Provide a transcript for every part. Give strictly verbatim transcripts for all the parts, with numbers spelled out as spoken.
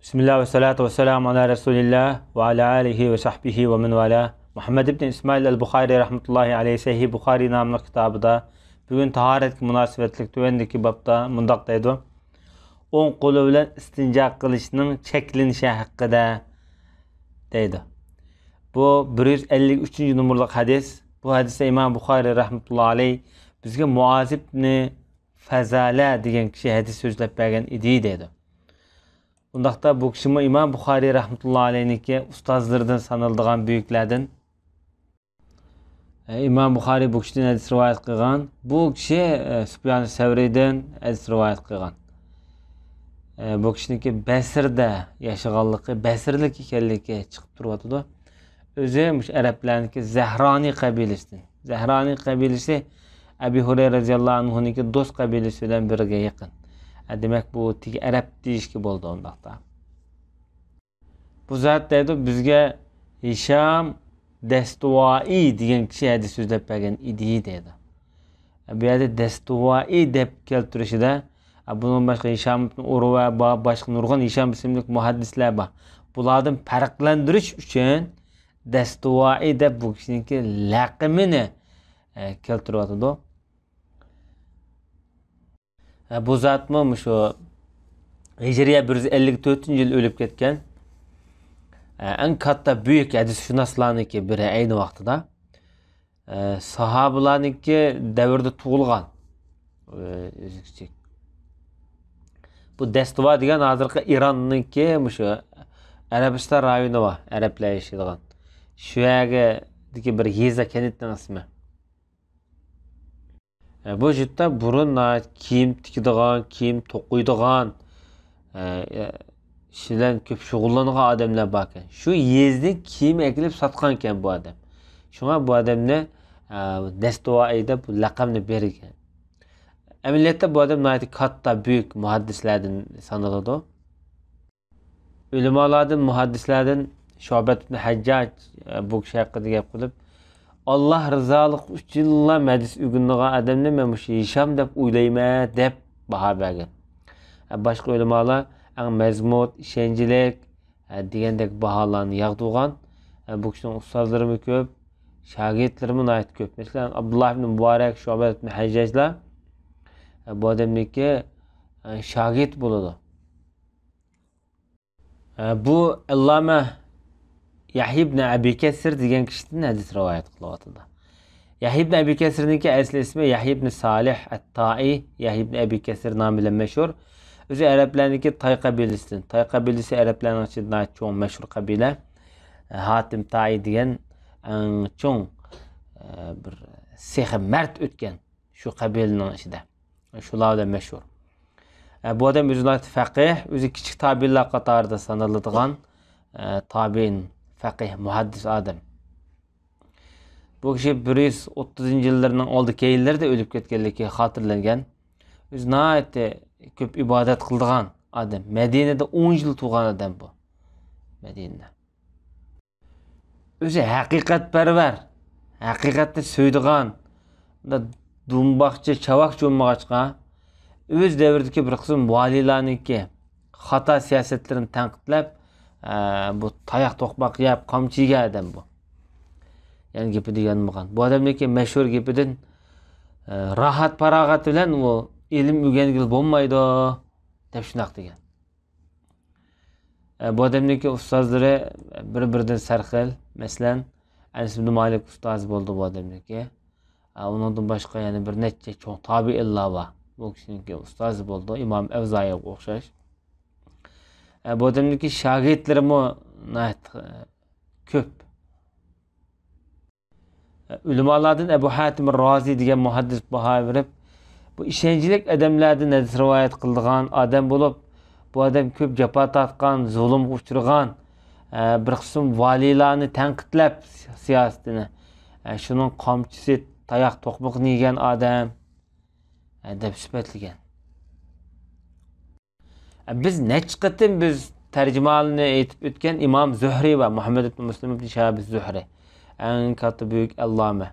بىسمىللا ۋەسسالاتۇ ۋەسسالامۇ ئالا رەسۇلىللا ۋە ئالا ئالىھى ۋە سەھبىھى ۋە مەن ۋالا. مۇھەممەد ئىبن ئىسمائىل ئەل بۇخارى رەھمەتۇللاھى ئەلەيھى سەھىھ بۇخارى ناملىق كىتابىدا بۈگۈن تاھارەتكە مۇناسىۋەتلىك تۆۋەندىكى بابتا مۇنداق دەيدۇ: «ئوڭ قولى بىلەن ئىستىنجا قىلىشنىڭ چەكلىنىشى ھەققىدە» دەيدۇ. بۇ بىر يۈز ئەللىك ئۈچىنچى نومۇرلۇق ھەدىس. بۇ ھەدىستە ئىمام بۇخارى رەھمەتۇللاھى ئەلەيھ بىزگە مۇئاز ئىبنى فەزالە دېگەن كىشى ھەدىس سۆزلەپ بەرگەن ئىدى دەيدۇ. ئۇنداقتا بۇ كىشىمۇ ئىمام بۇخارى رەھمەتۇللاھى ئەلەيھنىڭكى ئۇستازلىرىدىن سانىلىدىغان بۈيۈكلەردىن. ئە، ئىمام بۇخارى بۇ كىشىدىن ھەدىس رىۋايەت قىلغان. بۇ كىشى، ئە، سۇپيان سەۋرىدىن ھەدىس رىۋايەت قىلغان. ئە، بۇ كىشىنىڭكى بەسرىدە ياشىغانلىقى، بەسرىلىك ئىكەنلىكى چىقىپ تۇرۇۋاتىدۇ. ئۆزى مۇشۇ ئەرەبلەرنىڭكى زەھرانى قەبىلىسىدىن. زەھرانى قەبىلىسى ئەبى ھۇرەيرە رەزىياللاھۇ ئەنھۇنىڭكى دوست قەبىلىسى بىلەن بىرگە يېقىن. ئە، دېمەك، بۇ تېگى ئەرەب دېيىشكە بولىدۇ ئۇنداقتا. بۇ زات دەيدۇ، بىزگە ھىشام دەستۇۋائى دېگەن كىشى ھەدىس سۆزلەپ بەرگەن ئىدى دەيدۇ. بۇ يەردە دەستۇۋائى دەپ كەلتۈرۈشىدە، بۇنىڭ باشقا ھىشام ئۇرۋە بار، باشقا نۇرغۇن ھىشام ئىسىملىك مۇھەددىسلەر بار. بۇلاردىن پەرقلەندۈرۈش ئۈچۈن دەستۇۋائى دەپ بۇ كىشىنىڭكى لەقىمىنى، ئە، كەلتۈرۈۋاتىدۇ. ئە، بۇ زاتمۇ مۇشۇ ھىجرىيە بىر يۈز ئەللىك تۆتىنچى يىل ئۆلۈپ كەتكەن. ئە، ئەڭ كاتتا بۈيۈك ھەدىسشۇناسلارنىڭكى بىرى ئەينى ۋاقتىدا. ئە، ساھابىلارنىڭكى دەۋرىدە تۇغۇلغان. ئە، ئۆزى كىچىك. بۇ دەستىۋا دېگەن ھازىرقى ئىراننىڭكى مۇشۇ ئەرەبىستان رايونى بار، ئەرەبلەر ياشايدىغان. شۇ يەردىكى بىر يېزا، كەنتنىڭ ئىسمى. ئە، بۇ يۇرتتا بۇرۇن ناھايىتى كىيىم تىكىدىغان، كىيىم توقۇيدىغان، ئە، ئە، ئىش بىلەن كۆپ شۇغۇللانغان ئادەملەر باركەن. شۇ يېزىدىن كىيىم ئەكېلىپ ساتقانكەن بۇ ئادەم. شۇڭا بۇ ئادەمنى، ئە، دەستىۋائى دەپ لەقەمنى بەرگەن. ئەمەلىيەتتە بۇ ئادەم ناھايىتى كاتتا، بۈيۈك مۇھەددىسلەردىن سانىلىدۇ. ئۆلىمالاردىن، مۇھەددىسلەردىن شۇبەت ئىبن ھەججاج، ئە، بۇ كىشى ھەققىدە گەپ قىلىپ، «ئاللا رىزالىقى ئۈچۈنلا ھەدىس ئۆگىنىدىغان ئادەمنى مەن مۇشۇ ھىشام دەپ ئويلايمەن» دەپ باھا بەرگەن. ئە، باشقا ئۆلىمالار ئەڭ مەزمۇت، ئىشەنچلىك، ئە، دېگەندەك باھالارنى ياغدۇرغان. ئە، بۇ كىشىنىڭ ئۇستازلىرىمۇ كۆپ، شاگىرتلىرىمۇ ناھايىتى كۆپ. مەسىلەن، ئابدۇللا ئىبن مۇبارەك، شۇبەت ئىبن ھەججاجلار، ئە، بۇ ئادەمنىڭكى، ئە، شاگىرت بولىدۇ. ئە، بۇ ئەللامە يەھيا ئىبن ئەبى كەسىر دېگەن كىشىدىن ھەدىس رىۋايەت قىلىۋاتىدۇ. يەھيا ئىبن ئەبى كەسىرنىڭكى ئەسلى ئىسمى يەھيا ئىبن سالىھ ئەت-تائى، يەھيا ئىبن ئەبى كەسىر نامى بىلەن مەشھۇر. ئۆزى ئەرەبلەرنىڭكى تاي قەبىلىسىدىن. تاي قەبىلىسى ئەرەبلەرنىڭ ئىچىدە ناھايىتى چوڭ، مەشھۇر قەبىلە. ھاتىم تائى دېگەن ئەڭ چوڭ، ئە، بىر سېخىي مەرد ئۆتكەن شۇ قەبىلىنىڭ ئىچىدە. شۇلار بىلەن مەشھۇر. ئە، بۇ ئادەم ئۆزى ناھايىتى فەقىھ، ئۆزى كىچىك تابىئىنلار قاتارىدا سانىلىدىغان، ئە، تابىئىن، فەقىھ، مۇھەددىس ئادەم. بۇ كىشى بىر يۈز ئوتتۇزىنچى يىللىرىنىڭ ئالدى كەينىلىرىدە ئۆلۈپ كەتكەنلىكى خاتىرىلەنگەن. ئۆزى ناھايىتى كۆپ ئىبادەت قىلىدىغان ئادەم. مەدىنىدە ئون يىل تۇرغان ئادەم بۇ. مەدىنىدە. ئۆزى ھەقىقەتپەرۋەر، ھەقىقەتنى سۆيىدىغان، بۇنداق دۇمباقچى، چاۋاكچى بولمىغاچقا، ئۆز دەۋرىدىكى بىر قىسىم ۋالىيلارنىڭكى خاتا سىياسەتلىرىنى تەنقىدلەپ، ئە، بۇ تاياق توقماق يەپ، قامچا يېگەن ئادەم بۇ. يەنە گېپىدە يانمىغان. بۇ ئادەمنىڭكى مەشھۇر گېپىدىن، ئە، «راھەت پاراغەت بىلەن ئۇ ئىلىم ئۆگەنگىلى بولمايدۇ» دەپ شۇنداق دېگەن. ئە، بۇ ئادەمنىڭكى ئۇستازلىرى بىر-بىرىدىن سەرخىل. مەسىلەن، ئەنەس ئىبن مالىك ئۇستازى بولدى بۇ ئادەمنىڭكى. ئە، ئۇنىڭدىن باشقا يەنە بىر نەچچە چوڭ تابىئىنلار بار. بۇ كىشىنىڭكى ئۇستازى بولدى، ئىمام ئەۋزائىيغا ئوخشاش. ئە، بۇ ئادەمنىڭكى شاگىرتلىرىمۇ ناھايىتى، ئە، كۆپ. ئۆلىمالاردىن ئەبۇ ھاتىم رازى دېگەن مۇھەددىس باھا بېرىپ، بۇ ئىشەنچلىك ئادەملەردىن ھەدىس رىۋايەت قىلىدىغان ئادەم بولۇپ، بۇ ئادەم كۆپ جاپا تارتقان، زۇلۇمغا ئۇچرىغان، ئە، بىر قىسىم ۋالىيلارنى تەنقىدلەپ سىياسىتىنى، ئە، شۇنىڭ قامچىسى، تاياق توقمىقىنى يېگەن ئادەم، ئە، دەپ سۈپەتلىگەن. بىز نەچچە قېتىم بىز تەرجىمىھالىنى ئېيتىپ ئۆتكەن ئىمام زۆھرى ۋە مۇھەممەد ئىبن مۇسلىم ئىبن شىھاب زۆھرى. ئەڭ كاتتا بۈيۈك ئەللامە.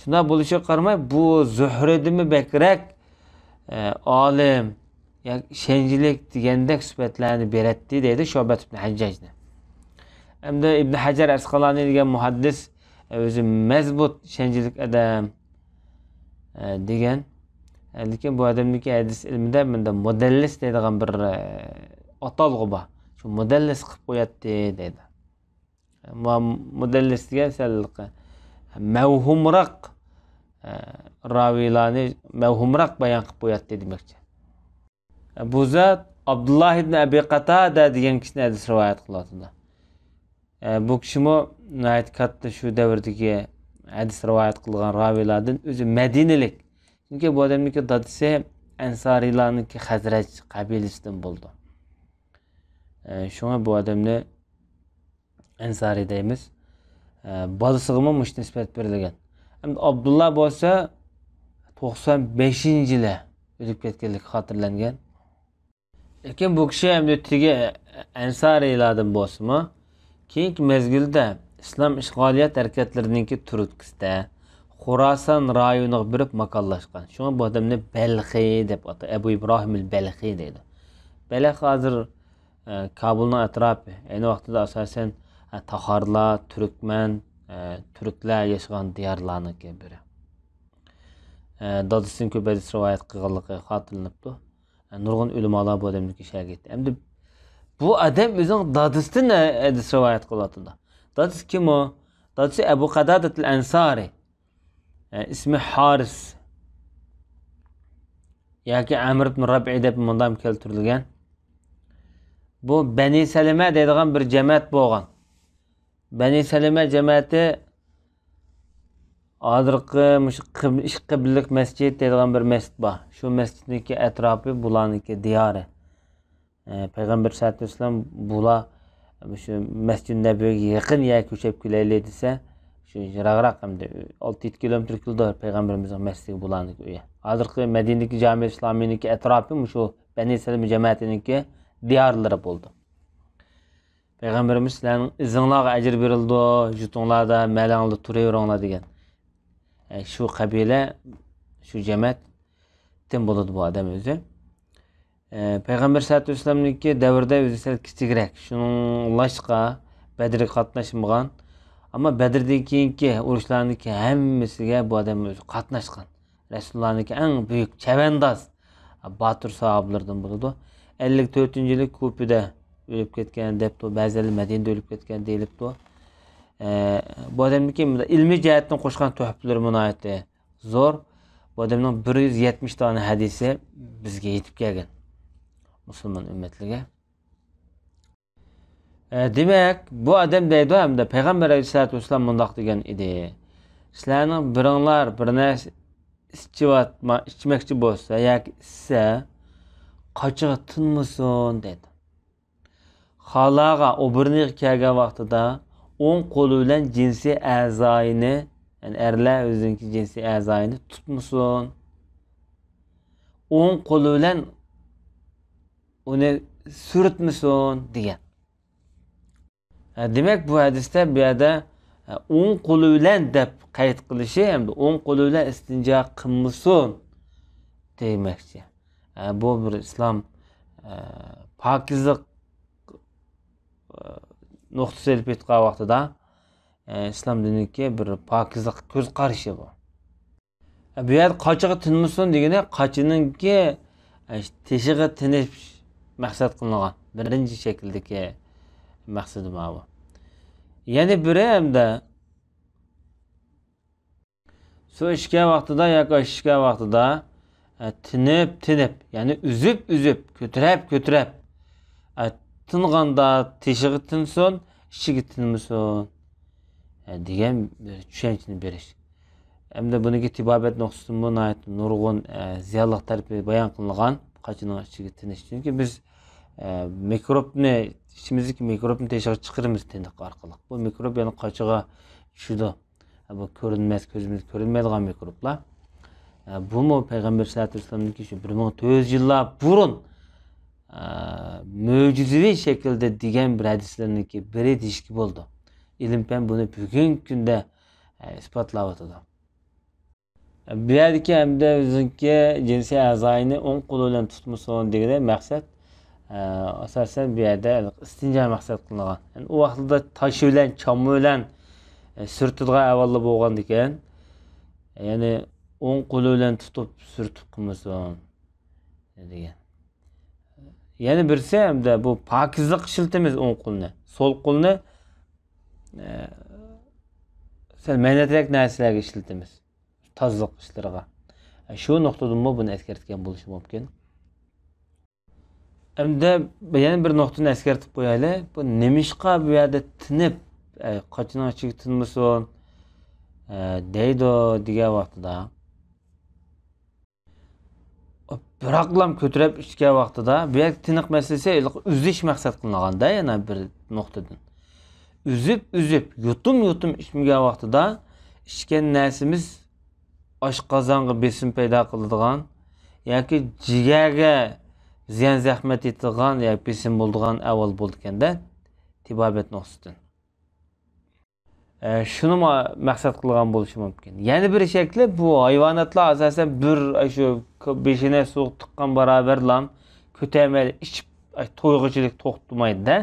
شۇنداق بولۇشىغا قارىماي، بۇ زۆھرىدىنمۇ بەكرەك، ئە، ئالىم، ياكى ئىشەنچلىك دېگەندەك سۈپەتلەرنى بېرەتتى دەيدۇ شۇبەت ئىبن ھەججاجنى. ئەمدى ئىبن ھەجەر ئەسقالانى دېگەن مۇھەددىس، ئۆزى مەزمۇت ئىشەنچلىك ئادەم، ئە، دېگەن. ئە، لېكىن بۇ ئادەمنىڭكى ھەدىس ئىلمىدە مۇنداق مۇدەللىس دەيدىغان بىر، ئە، ئاتالغۇ بار. شۇ مۇدەللىس قىلىپ قوياتتى دەيدۇ. مۇ-، مۇدەللىس دېگەن سەل مەۋھۇمراق، ئە، راۋىلارنى مەۋھۇمراق بايان قىلىپ قوياتتى دېمەكچى. بۇ زات ئابدۇللا ئىبن ئەبى قاتادە دېگەن كىشىدىن ھەدىس رىۋايەت قىلىۋاتىدۇ. ئە، بۇ كىشىمۇ ناھايىتى كاتتا شۇ دەۋردىكى ھەدىس رىۋايەت قىلغان راۋىلاردىن، ئۆزى مەدىنىلىك. چۈنكى بۇ ئادەمنىڭكى دادىسى ئەنسارىيلارنىڭكى خەزرەج قەبىلىسىدىن بولىدۇ. ئە، شۇڭا بۇ ئادەمنى ئەنسارىي دەيمىز. ئە، بالىسىغىمۇ مۇشۇ نىسبەت بېرىلگەن. ئەمدى ئابدۇللا بولسا توقسان بەشىنچى يىلى ئۆلۈپ كەتكەنلىكى خاتىرىلەنگەن. لېكىن بۇ كىشى ئەمدى تېگى ئەنسارىيلاردىن بولسىمۇ، كېيىنكى مەزگىلدە ئىسلام ئىشغالىيەت ھەرىكەتلىرىنىڭكى تۈرتكىسىدە خوراسان رايونىغا بېرىپ ماكانلاشقان. شۇڭا بۇ ئادەمنى بەلخىي دەپ ئاتايدۇ. ئەبۇ ئىبراھىمىل بەلخىي دەيدۇ. بەلخ ھازىر، ئە، كابۇلنىڭ ئەتراپى. ئەينى ۋاقتىدا ئاساسەن، ئە، تاخارلار، تۈركمەن، ئە، تۈركلەر ياشىغان دىيارلارنىڭكى بىرى. ئە، دادىسىدىن كۆپ ھەدىس رىۋايەت قىلغانلىقى خاتىرىلىنىپتۇ. نۇرغۇن ئۆلىمالار بۇ ئادەمنىڭكى شاگىرتى. ئەمدى بۇ ئادەم ئۆزىنىڭ دادىسىدىن ھەدىس رىۋايەت قىلىۋاتىدۇ. دادىسى كىم ئۇ؟ دادىسى ئەبۇ قادادەتىل ئەنسارى. ئە، ئىسمى ھارىس ياكى ئەمر ئىبن رەبئى دەپ مۇنداق كەلتۈرۈلگەن. بۇ بەنى سەلىمە دەيدىغان بىر جەمەت بولغان. بەنى سەلىمە جەمەتى ھازىرقى مۇشۇ قىب-، ئىككى قىبلىلىك مەسچىت دەيدىغان بىر مەسچىت بار. شۇ مەسچىتنىڭكى ئەتراپى بۇلارنىڭكى دىيارى. ئە، پەيغەمبەر سەللەللاھۇ ئەلەيھى ۋەسەللەم بۇلار مۇشۇ مەسچىدى نەبىۋىگە يېقىن يەرگە كۆچۈپ كېلەيلى دېسە، شۇ يىراقراق ئەمدى ئالتە يەتتە كىلومېتىر كېلىدۇ پەيغەمبىرىمىزنىڭ مەسچىتىگە بۇلارنىڭكى ئۆيى. ھازىرقى مەدىنىدىكى جامىئە ئىسلامىينىڭكى ئەتراپى مۇشۇ بەنى سەلىمە جەمەتىنىڭكى دىيارلىرى بولدى. پەيغەمبىرىمىز سىلەرنىڭ ئىزىڭلارغا ئەجىر بېرىلىدۇ، يۇرتۇڭلاردا، مەلىڭلاردا تۇرۇۋېرىڭلار دېگەن. ئە، شۇ قەبىلە، شۇ جەمەتتىن بولىدۇ بۇ ئادەم ئۆزى. ئە، پەيغەمبەر سەللەللاھۇ ئەلەيھى ۋەسەللەمنىڭكى دەۋرىدە ئۆزى سەل كىچىكرەك. شۇنىڭلاشقا بەدرگە قاتناشمىغان. ئەمما بەدردىن كېيىنكى ئۇرۇشلارنىڭكى ھەممىسىگە بۇ ئادەم ئۆزى قاتناشقان. رەسۇلۇللانىڭكى ئەڭ بۈيۈك چەۋەنداز، باتۇر ساھابىلىرىدىن بولىدۇ. ئەللىك تۆتىنچى يىلى كۇپىدە ئۆلۈپ كەتكەن دەپتۇ، بەزىلەر مەدىنىدە ئۆلۈپ كەتكەن دېيىلىپتۇ. ئە، بۇ ئادەمنىڭكى ئىلمىي جەھەتتىن قوشقان تۆھپىلىرى ناھايىتى زور. بۇ ئادەمنىڭ بىر يۈز يەتمىش دانە ھەدىسى بىزگە يېتىپ كەلگەن مۇسۇلمان ئۈممەتلىرىگە. ئە، دېمەك، بۇ ئادەم دەيدۇ ھەمدە پەيغەمبەر ئەلەيھىسسالاتۇ ۋەسسالام مۇنداق دېگەن ئىدى: «سىلەرنىڭ بىرىڭلار بىر نەرسە ئىچىۋاتما-، ئىچمەكچى بولسا ياكى ئىچسە، قاچىغا تىنمىسۇن» دەيدۇ. خالاغا، ئوبورنىغا كەلگەن ۋاقتىدا ئوڭ قولى بىلەن جىنسىي ئەزايىنى، يەنى ئەرلەر ئۆزىنىڭكى جىنسىي ئەزايىنى تۇتمىسۇن. ئوڭ قولى بىلەن ئۇنى سۈرتمىسۇن دېگەن. ھە، دېمەك، بۇ ھەدىستە بۇ يەردە، ھە، ئوڭ قولى بىلەن دەپ قەيت قىلىشى ھەمدە ئوڭ قولى بىلەن ئىستىنجا قىلمىسۇن دېمەكچى. ھە، بۇ بىر ئىسلام، ھە، پاكىزلىق، ھە، نۇقتىسى ئېلىپ ئېيتقان ۋاقتىدا، ھە، ئىسلام دىنىدىكى بىر پاكىزلىق كۆز قارىشى بۇ. بۇ يەردە قاچىغا تىنمىسۇن دېگىنى قاچىنىڭكى، ئە، تېشىغا تىنىش مەقسەت قىلىنغان بىرىنچى شەكىلدىكى مەقسىتى ماۋۇ. يەنە بىرى ھەمدە سۇ ئىچكەن ۋاقتىدا ياكى ئاش ئىچكەن ۋاقتىدا، ئە، تىنىپ، تىنىپ، يەنى ئۈزۈپ، ئۈزۈپ، كۆتۈرەپ، كۆتۈرەپ، ئە، تىنغاندا تېشىغا تىنسۇن، ئىچىگە تىنمىسۇن، ئە، دېگەن بىر چۈشەنچىنى بېرىش. ئەمدى بۇنىڭكى تېبابەت نۇقتىسىدىنمۇ ناھايىتى نۇرغۇن، ئە، زىيانلىق تەرىپى بايان قىلىنغان، قاچىنىڭ ئىچىگە تىنىش. چۈنكى بىز، ئە، مىكروبنى، ئىچىمىزدىكى مىكروبنى تېشىغا چىقىرىمىز تىنىق ئارقىلىق. بۇ مىكروب يەنە قاچىغا چۈشىدۇ. بۇ كۆرۈنمەس، كۆزىمىزگە كۆرۈنمەيدىغان مىكروبلار. ئە، بۇمۇ پەيغەمبەر سەللەللاھۇ ئەلەيھى ۋەسەللەمنىڭكى شۇ بىر مىڭ تۆت يۈز يىللار بۇرۇن، ئە، مۆجىزىۋى شەكىلدە دېگەن بىر ھەدىسلىرىنىڭكى بىرى دېيىشكە بولىدۇ. ئىلىم پەن بۇنى بۈگۈنكى كۈندە، ئە، ئىسپاتلاۋاتىدۇ. بۇ يەردىكى ھەمدە ئۆزىنىڭكى جىنسىي ئەزايىنى ئوڭ قولى بىلەن تۇتمىسۇن دېگىنى مەقسەت، ئە، ئاساسەن بۇ يەردە ئىستىنجا مەقسەت قىلىنغان. يەنى ئۇ ۋاقتىدا تاش بىلەن، چامما بىلەن، ئە، سۈرتىدىغان ئەھۋاللار بولغاندىكىن، يەنى ئوڭ قولى بىلەن تۇتۇپ سۈرتۈپ قىلمىسۇن دېگەن. يەنە بىرسى ھەمدە بۇ پاكىزلىق ئىشلىتىمىز ئوڭ قولنى. سول قولنى، ئە، سەل مەنئەترەك نەرسىلەرگە ئىشلىتىمىز. تازىلىق ئىشلىرىغا. شۇ نۇقتىدىنمۇ بۇنى ئەسكەرتكەن بولۇشى مۇمكىن. ئەمدى يەنە بىر نۇقتىنى ئەسكەرتىپ قويايلى. بۇ نېمىشقا بۇ يەردە تىنىپ، ئە، قاچىنىڭ ئىچىگە تىنمىسۇن، ئە، دەيدۇ دېگەن ۋاقتىدا، بىراقلام كۆتۈرۈپ ئىچكەن ۋاقتىدا، بۇ يەردە تىنىق مەسىلىسى ئۈزۈش مەقسەت قىلىنغاندا، يەنە بىر نۇقتىدىن. ئۈزۈپ، ئۈزۈپ، يۇتۇم، يۇتۇم ئىچمىگەن ۋاقتىدا ئىچكەن نەرسىمىز ئاشقازانغا بېسىم پەيدا قىلىدىغان ياكى جىگەرگە زىيان زەخمەت يېتىدىغان ياكى بېسىم بولىدىغان ئەھۋال بولىدىكەندە، تېبابەت نۇقتىسىدىن. ئە، شۇنىمۇ مەقسەت قىلغان بولۇشى مۇمكىن. يەنە بىر شەكلى، بۇ ھايۋاناتلار ئاساسەن بىر، ئاشۇ بېشىنى سۇغا تىققان بارابەرلا كۆتەرمەيلى ئىچىپ، ئاي، تويغۇچىلىك توختىمايدۇ-دە.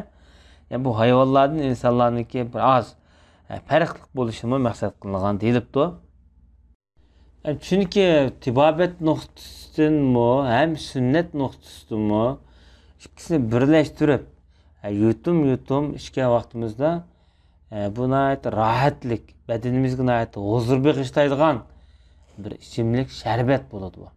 يەنى بۇ ھايۋانلاردىن ئىنسانلارنىڭكى بىر ئاز، ئە، پەرقلىق بولۇشىمۇ مەقسەت قىلىنغان دېيىلىپتۇ. ئە، چۈنكى تېبابەت نۇقتىسىدىنمۇ ھەم سۈننەت نۇقتىسىدىنمۇ ئىككىسىنى بىرلەشتۈرۈپ، ئە، يۇتۇم-يۇتۇم ئىچكەن ۋاقتىمىزدا، ئە، بۇ ناھايىتى راھەتلىك، بەدىنىمىزگە ناھايىتى ھۇزۇر بېغىشلايدىغان بىر ئىچىملىك شەربەت بولىدۇ بۇ.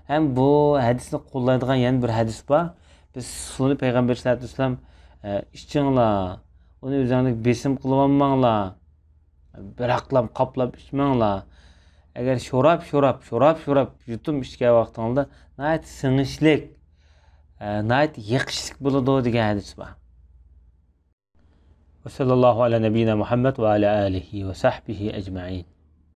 ھەم بۇ ھەدىسنى قوللايدىغان يەنە بىر ھەدىس بار. بىز سۇنى پەيغەمبەر ئەلەيھىسسالاتۇ ۋەسسالام، ئە، ئىچىڭلار، ئۇنى ئۆزۈڭلارگە بېسىم قىلىۋالماڭلار، بىراقلام قاپلاپ ئىچمەڭلار. ئەگەر شوراپ، شوراپ، شوراپ، شوراپ يۇتۇم ئىچكەن ۋاقتىڭلاردا ناھايىتى سىڭىشلىك، ئە، ناھايىتى يېقىشلىق بولىدۇ دېگەن ھەدىس بار. وصلى الله على نبينا محمد وعلى آله وصحبه أجمعين.